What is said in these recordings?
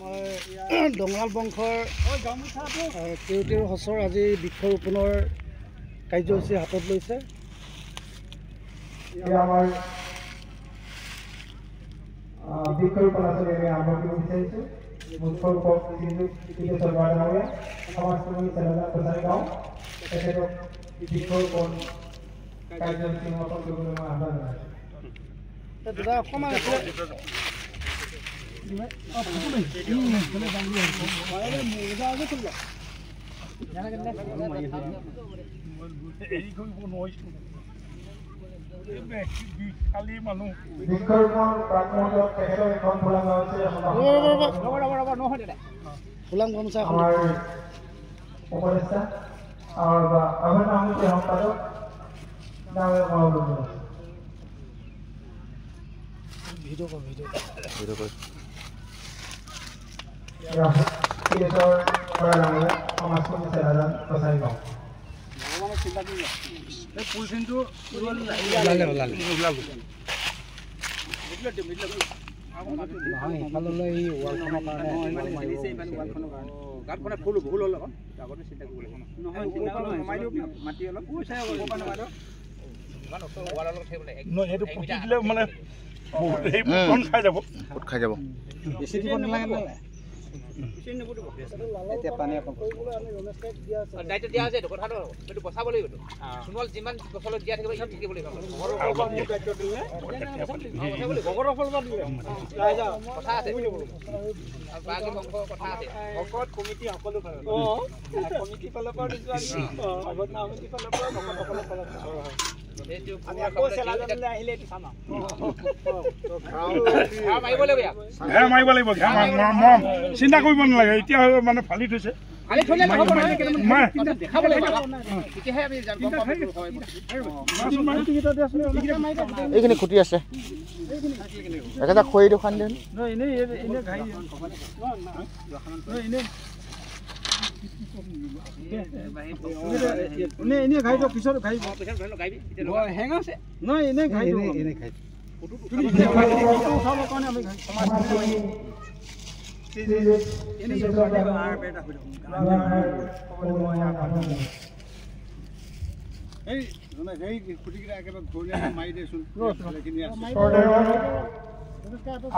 আমাৰ দঙাল বংশৰ কেউতেৰ সঁচৰ আজি বৃক্ষৰোপণৰ কাৰ্যসূচী হাতত লৈছে। আমাৰ বৃক্ষৰোপণ আঁচনি আমি আৰম্ভ কৰিব বিচাৰিছোঁ। মুখ্য ৰূপক শ্ৰীযুত তিলেশ্বৰ বৰা ডাঙৰীয়া, সমাজকৰ্মী চেলাজান কছাৰী গাঁও, তেখেতক বৃক্ষৰোপণ কাৰ্যসূচী সমাপন কৰিবলৈ মই আহ্বান জনাইছোঁ। দাদা অকণমান উপদেষ্টা আৰু সম্পাদক ভিডিঅ' কৰ, ভিডিঅ' কৰ। মানে খাই যাব, খাই যাব। বেছি দিব নালাগে, এতিয়া পানী অকণ দায়িত্ব দিয়া হৈছে। কথাটো এইটো বচাব লাগিব। সোণোৱাল যিমান বছৰলৈ জীয়াই থাকিব ইমান থাকিব লাগিব। কথা আছে, কথা আছে। ভকত কমিটি সকলো ফালৰ কমিটি ফালৰ পৰা দিছোঁ, সমিতি ফালৰ পৰা, ভকত সকলো ফালৰ পৰা। ঘেৰ মাৰিব লাগিব, ঘেৰ মৰম চিন্তা কৰিব নালাগে। এতিয়া মানে ফালি থৈছে। এইখিনি খুটি আছে, একেটা খৰি দোকান দিন।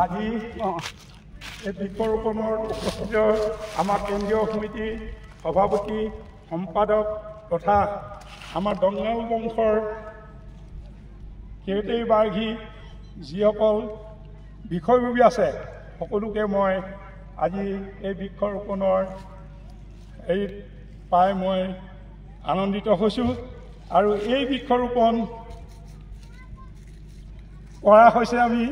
আজি এই বৃক্ষৰোপণৰ উপস্থিত আমাৰ কেন্দ্ৰীয় সমিতিৰ সভাপতি, সম্পাদক তথা আমাৰ দঙাল বংশৰ কেউতেই বাৰ্ঘী যিসকল বিষয়ববী আছে সকলোকে মই আজি এই বৃক্ষৰোপণৰ এই পাই মই আনন্দিত হৈছোঁ। আৰু এই বৃক্ষৰোপণ কৰা হৈছে আমি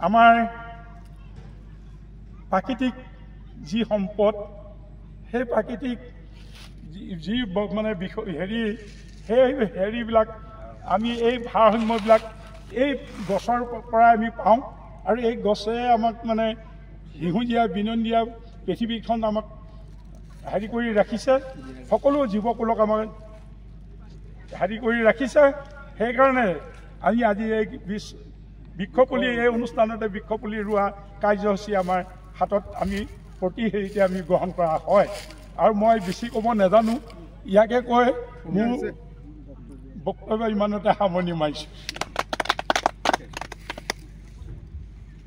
আমাৰ প্ৰাকৃতিক যি সম্পদ, সেই প্ৰাকৃতিক যি মানে বিষয় হেৰি, সেই হেৰিবিলাক আমি এই ভাৰসাম্যবিলাক এই গছৰ পৰাই আমি পাওঁ। আৰু এই গছে আমাক মানে সেউজীয়া বিনন্দীয়া পৃথিৱীখন আমাক হেৰি কৰি ৰাখিছে, সকলো জীৱকুলক আমাক হেৰি কৰি ৰাখিছে। সেইকাৰণে আমি আজি এই বৃক্ষপুলি এই অনুষ্ঠানতে বৃক্ষপুলি ৰোৱা কাৰ্যসূচী আমাৰ হাতত আমি প্ৰতি হেৰিতে আমি গ্ৰহণ কৰা হয়। আৰু মই বেছি ক'ব নাজানো, ইয়াকে কৈ মোৰ বক্তব্য ইমানতে সামৰণি মাৰিছোঁ।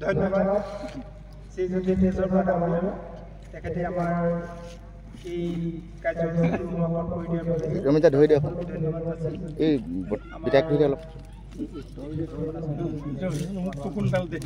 ধন্যবাদ শ্ৰীযুত তেজৰ বৰা ডাঙৰীয়া, তেখেতে আমাৰ এই কাৰ্যসূচী সমাপন কৰি দিয়াৰ বাবে ৰমিতা ধৰি দিয়ক, এই বিধায়ক ধৰি অলপ। কোনডাল দে।